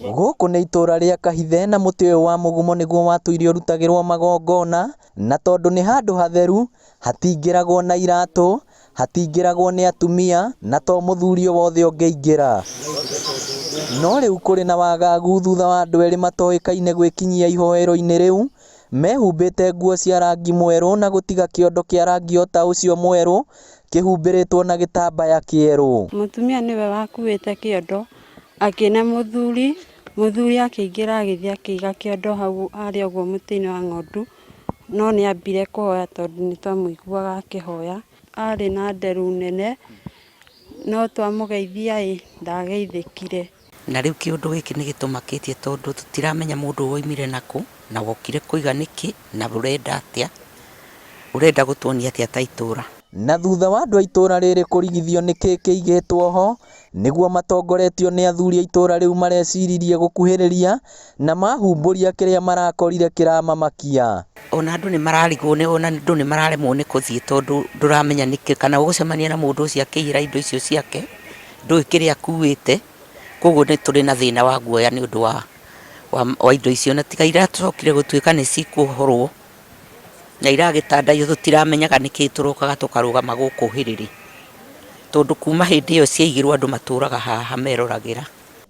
Gũkũ nĩ itũra rĩa Kahithe na mũtĩ ũyũ wa mũgumo nĩguo watũire ũrutagĩrwo magongona, na tondũ nĩ handũ hatheru, hatingĩragwo na iratũ, hatingĩragwo nĩ atumia, na to mũthuri o wothe ũngĩingĩra. No rĩu kũrĩ na wagagu thutha wa andũ erĩ matoĩkaine gwĩkinyia ihoero-inĩ rĩu, mehumbĩte nguo cia rangi mwerũ na gũtiga kĩondo kĩa rangi o ta ũcio mwerũ kĩhumbĩrĩtwo na gĩtambaya kĩerũ. Mũtumia nĩwe wakuĩte kĩondo akĩne mũthuri, mũthuri akĩingĩra agĩthiĩ akĩiga kĩondo hau harĩa ũguo mũtĩ-inĩ wa ng'ondu, no nĩ ambire kũhoya tondũ nĩ twamũiguaga akĩhoya. Arĩ na nderu nene, no twamũgeithia ĩ, ndageithĩkire. Na rĩu kĩũndũ gĩkĩ nĩ gĩtũmakĩtie tondũ tũtiramenya mũndũ ũyũ oimire nakũ, na wokire kũiga nĩkĩ, na ũrenda atĩa, ũrenda gũtuonia atĩa ta itũra. Na thutha wa andũ a itũra rĩrĩ kũrigithio nĩkĩ kĩigĩtwo ho, nĩguo matongoretio nĩ athuri a itũra rĩu mareciririe gũkuhĩrĩria na mahumbũria kĩrĩa marakorire kĩramamakia. Ona andũ nĩ mararigwo nĩ ona andũ nĩ mararemwo nĩ kũthiĩ tondũ ndũramenya nĩkĩ, kana ũgũcemania na mũndũ ũcio akĩiyĩra indo icio ciake, ndũĩ kĩrĩa akuĩte, koguo nĩ tũrĩ na thĩna wa guoya nĩ ũndũ wa wa indo icio. Na tiga iracokire gũtuĩka nĩ cikuohorwo na iragĩtandaiyo tũtiramenyaga nĩkĩ tũrokaga tũkarũgama gũkũ hĩrĩrĩ, tondũ kuma hĩndĩ ĩyo ciaigirwo andũ matũraga haha meroragĩra.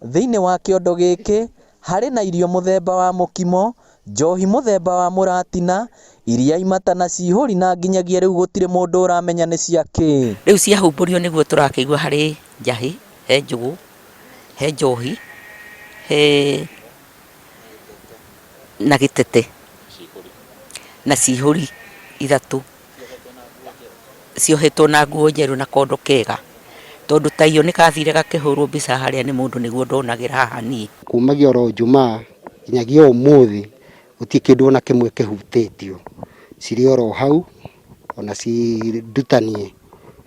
Thĩinĩ wa kĩondo gĩkĩ harĩ na irio mũthemba wa mũkimo, njohi mũthemba wa mũratina, iria imata na cihũri na nginyagia rĩu gũtirĩ mũndũ ũramenya nĩ cia kĩ. Rĩu ciahumbũrio nĩguo tũrakĩigua harĩ njahĩ, he njũgũ, he njohi, he na gĩtete na cihũri ithatũ ciohetwo na nguo njerũ na kondo kega, tondũ ta iyo nĩ kathire gakĩhũrwo mbica harĩa nĩ mũndũ nĩguo ndonagĩra haha niĩ. Kumagia oro Jumaa nginyagia ũmũthĩ gũtirĩ kĩndũ ona kĩmwe kĩhutĩtio, cirĩ oro hau ona ci ndutanie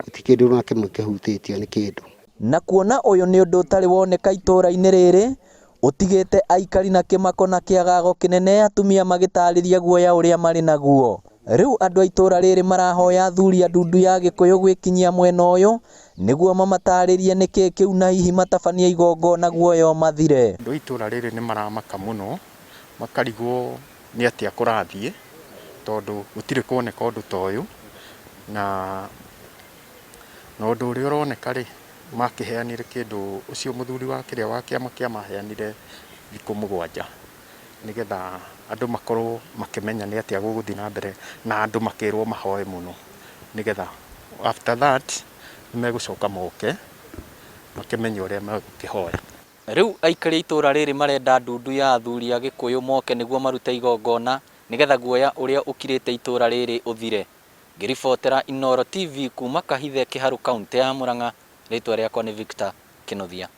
gũtirĩ kĩndũ ona kĩmwe kĩhutĩtio nĩ kĩndũ. Na kuona ũyũ nĩ ũndũ ũtarĩ woneka itũra-inĩ rĩrĩ, ũtigĩte aikari na kĩmako na kĩagago kĩnene atumia magĩtarĩria guoya ũrĩa marĩ naguo. Rĩu andũ a itũra rĩrĩ marahoya athuri a ndundu ya Gĩkũyũ gwĩkinyia mwena ũyũ nĩguo mamatarĩrie nĩkĩ kĩu na hihi matabanie igongona guoya ũmathire. Andũ a itũra rĩrĩ nĩ maramaka mũno, makarigwo nĩ atĩa kũrathiĩ, tondũ gũtirĩ kuoneka ũndũ ta ũyũ, na na ũndũ ũrĩa ũroneka rĩ, makĩheanire kĩndũ, ũcio mũthuri wa kĩrĩa wa kĩama kĩa maheanire thikũ mũgwanja, nĩgetha andũ makorwo makĩmenya nĩ atĩa gũgũthiĩ na mbere, na andũ makĩrwo mahoe mũno, nĩgetha after that nĩ megũcoka moke makĩmenye ũrĩa megũkĩhoya. Rĩu aikari a itũra rĩrĩ marenda ndundu ya athuri a Gĩkũyũ moke nĩguo marute igongona nĩgetha guoya ũrĩa ũkirĩte itũra rĩrĩ ũthire. Ngĩribotera Inooro TV kuma Kahithe, Kĩharũ, kauntĩ ya Murang'a, rĩtwa rĩakwa nĩ Victor Kĩnuthia.